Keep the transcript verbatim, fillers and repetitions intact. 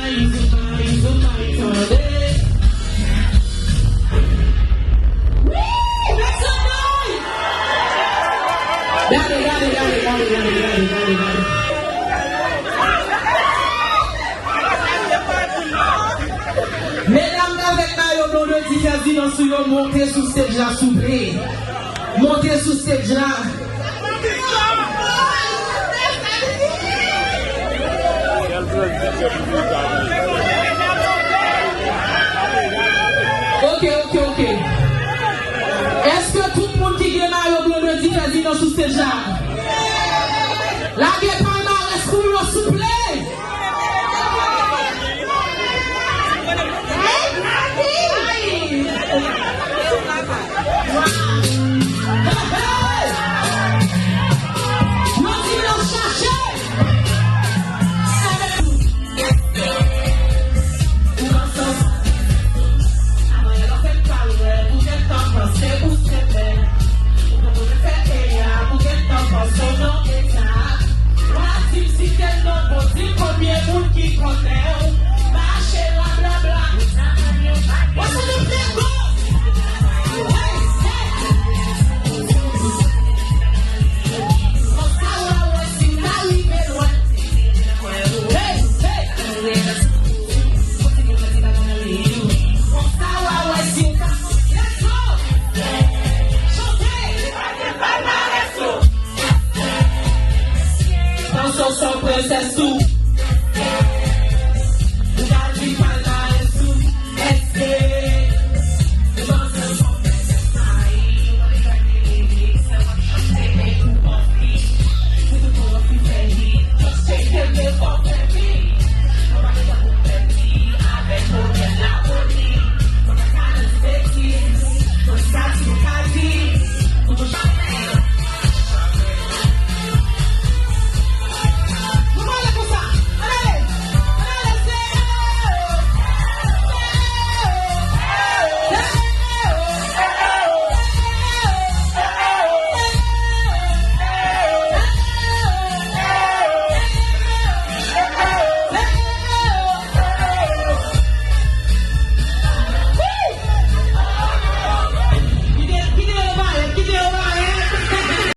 Wi! Make some noise! Gade, gade, gade. Medam avèk mayo Blondedy Ferdinand sou yo, monte sou stage la, souple. Monte sou stage la. Ok, ok, ok. Èske tout moun ki gen mayo Blondedy Ferdinand sou stage la? Lage palmarès pou yo, souple. Konbyen moun ki konnen w?